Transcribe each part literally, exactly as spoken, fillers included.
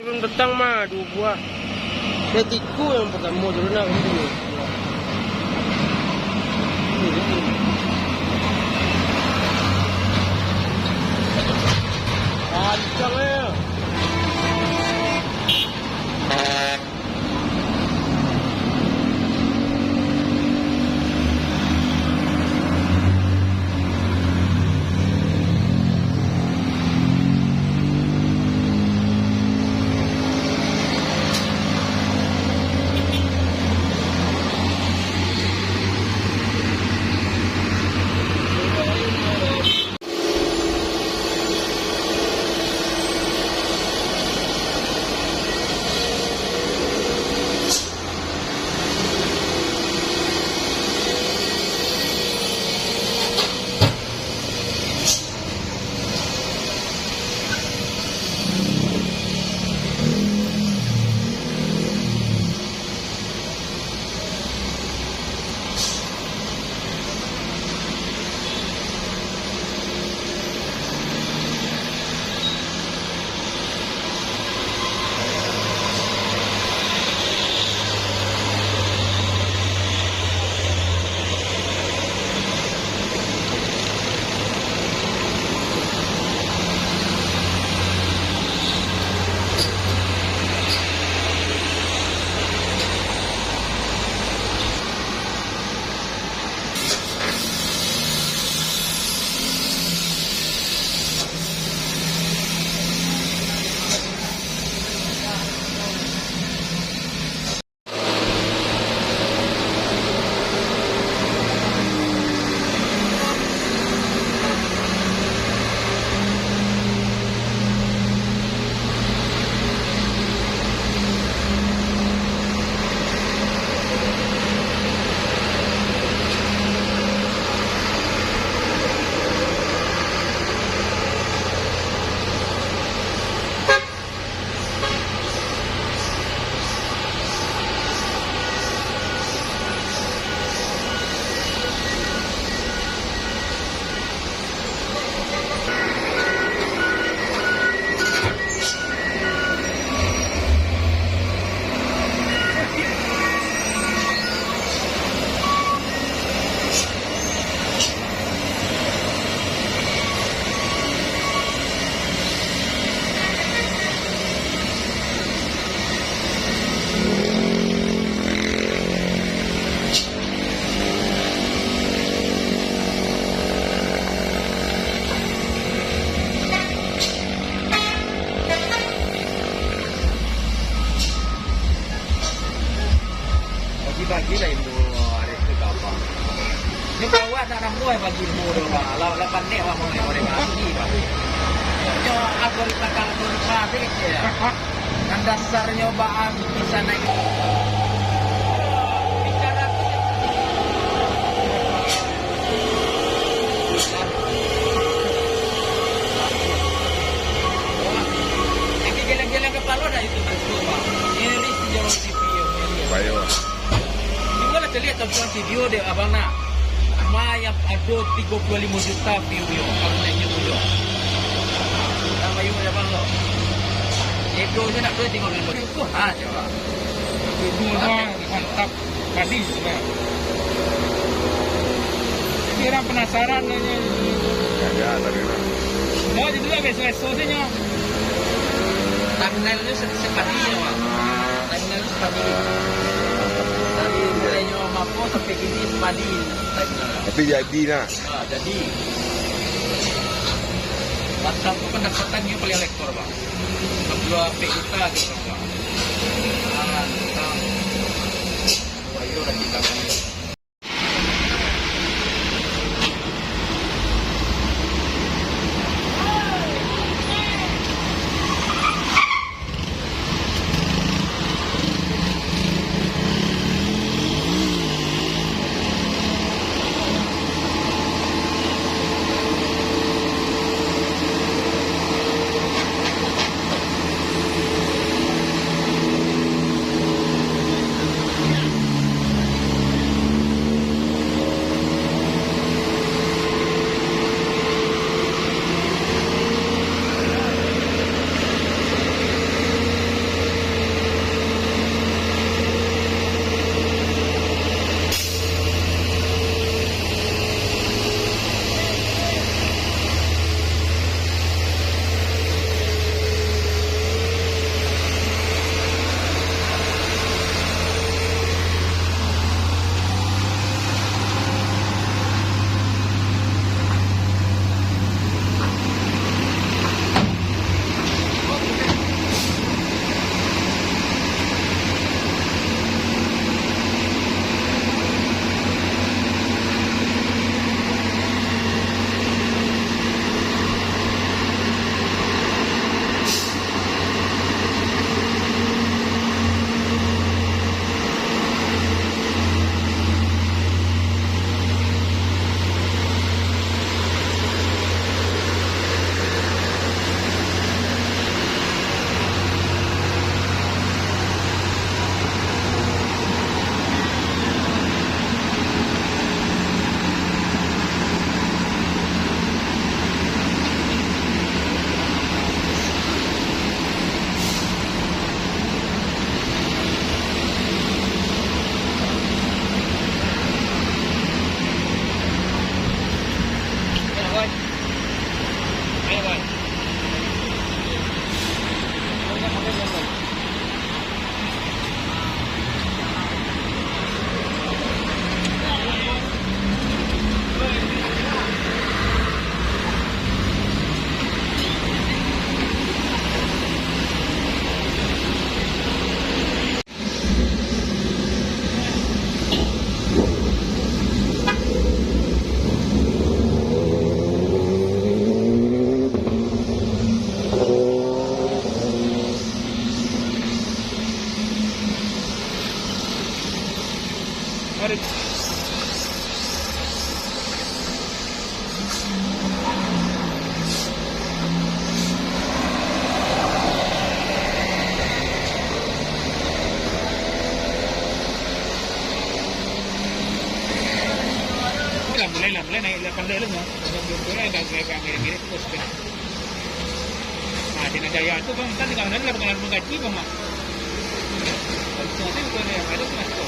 Turun petang mah, duo buah. Dia tiku yang pertama turun nak ambil. Pancang ya. Bagi-bagi lah ilmu hari tu ka abang. Nyo bawa nak rambuai bagi ilmu tu, Bang. Lah, lah pandai awak mangorek-ngorek bagi, Bang. Nyo algoritma kalkulator tu kecek. Nan dasarnyo baa bisa naik. Bicara tu. Lagi geleng-geleng kapalo dah itu, Bang. Ngeri si Jawa T V yo. Bayo. Tinggal lah caliak tantang video dek abang nak. Ama yang ado tigo puluah limo juta view yo, abang nak inyo tu yo. Nama yo abang lo? Edo je nak beli tigo puluah limo juta. Ha, coba. Itu mah mantap. Hadis, nah. Jadi orang penasaran nanya. Ya, ya, tadi lah. Mau jadi lah beso-beso saja. Thumbnail-nyo se-, sepati je, Bang. Thumbnail sepati. Tadi mulai nyo Padi, Pak Imam. Tapi jadi lah. Ah, jadi. Batang tu pendapatannyo paling lekor, Bang. Dua pek juta tu, Bang. Ah, batang. Wah, iyo lah kita. Lah, mulai lah, mulai naik lapan belas lah, nah. Contohnya agak, agak, agak mirip-mirip tu, sudah. Nah, Cina Jaya tu, Bang, kan kadang-kadang lah pengenalan menggaji, Bang, Mak. Kalau Cina tu bukan yang ada tu, Mas, tu.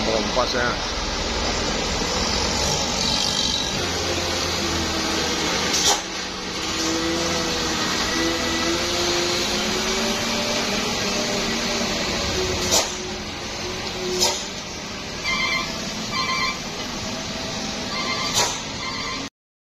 Kompas ya.